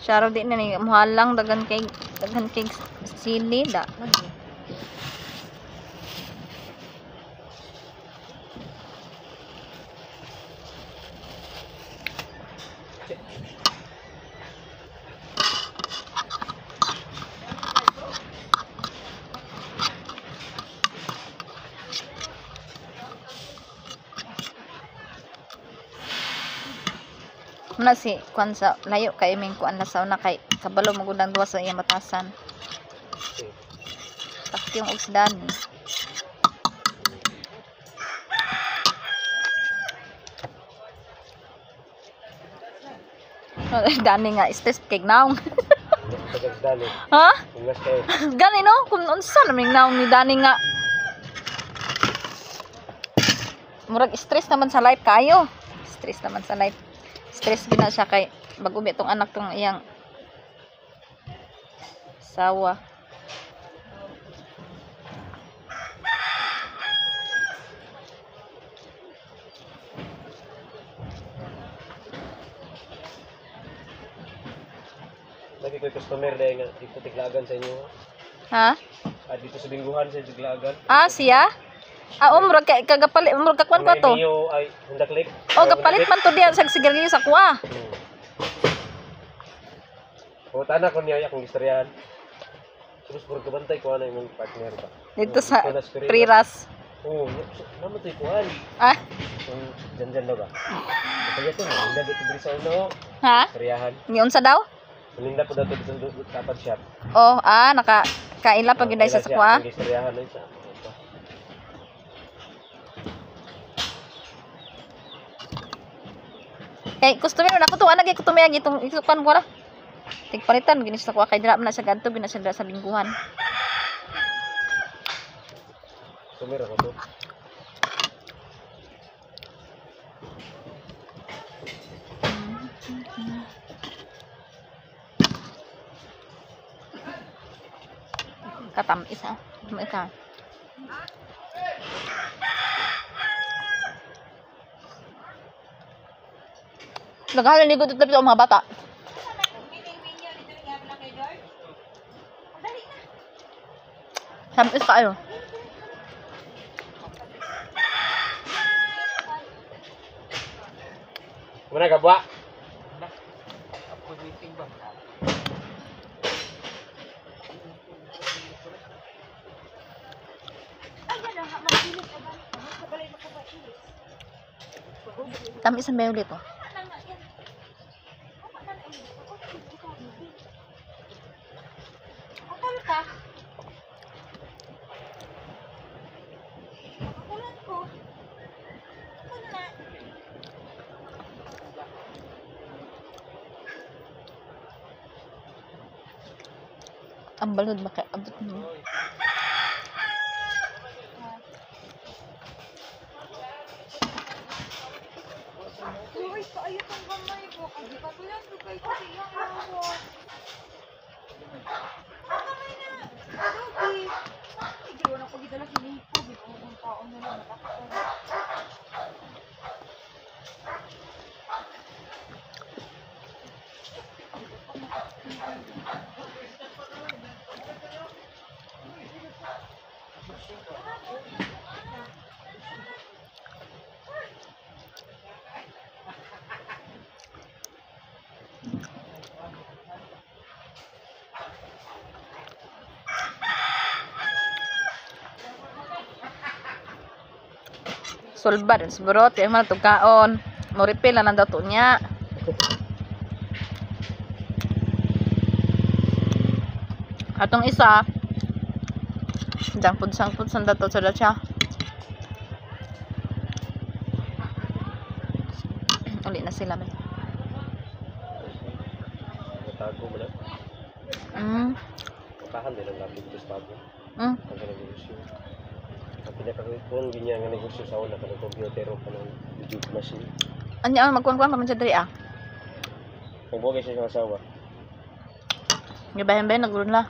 Siya raw di na ni muhalang daghan kay sili da. Lagi. Muna si kuan sa layo kay ming kuan na sa una kay kabalo magudang duwa sa iyang batasan. Takyong og si Dani. Dani nga stress kay naong. Pagkagdali. Ha? Ungas kayo. Gani no kung unsa naming naong ni Dani nga murag stress naman sa life kayo. Stress naman sa life. Stress gina siya kay bag-umi tong anak tong iyang sawa. Lagi ko'y customer dahil nga dito tiglagan sa inyo. Ha? Ah, dito sa Bingguhan sa tiglagan. Ah, siya? Ah, oh, murag kay kagapalit, murag kakuan ko to. Mio ay Honda Click. Oh, gapalit man to diya sa sigarilyo sa kuha. O tana ko niya akong istoryahan. Terus puro kabantay ko ano imong partner ba. Dito sa Ito na si Perila. Priras. Oo, naman to'y kuan. Ah, Kung dyan dyan daw ba? Kaya to, malinda dito diri sa uno. ha? Istoryahan. Ni unsa daw? Malinda po daw dito sa tapat shop. Oh, ah, naka kaila pag yun sa kuha. Ang istoryahan na isa. Kay customer na ko to ana kay customer itong isukan ko ra. Tigpalitan gini sa kuha kay dira man na siya gadto gina siya dira sa Bingguhan. Sumira ko to. Katamis ah. Tamis ah. Naghahalin ni gudot lapit ang mga bata. Tamis kayo. Muna ka buwa. Tamis ang bayo dito. Ang balod ba kay abot mo? Uy, paayot ang gamay ko. Kasi kagulan ko kay kasi iyang lawak. Ang gamay na. Ruby. Ay, gawin ako gidala si Nico. Binuong tao na lang. Nakakatawa. Sulbad sa burot kay man tugkaon. Mo refill na lang daw to niya. Atong isa jangpud sanda to sa siya. Uli na sila may. Tago mo na. Pakahan din ang lapit dito sa tago. Ang kanang negosyo. Ang pinakakon ganyan nga negosyo sa una kanang computer o kanang video machine. Anya ang magkuan-kuan pa man siya diri ah. Kung bogey siya sa asawa. Gibahin-bahin naglun la.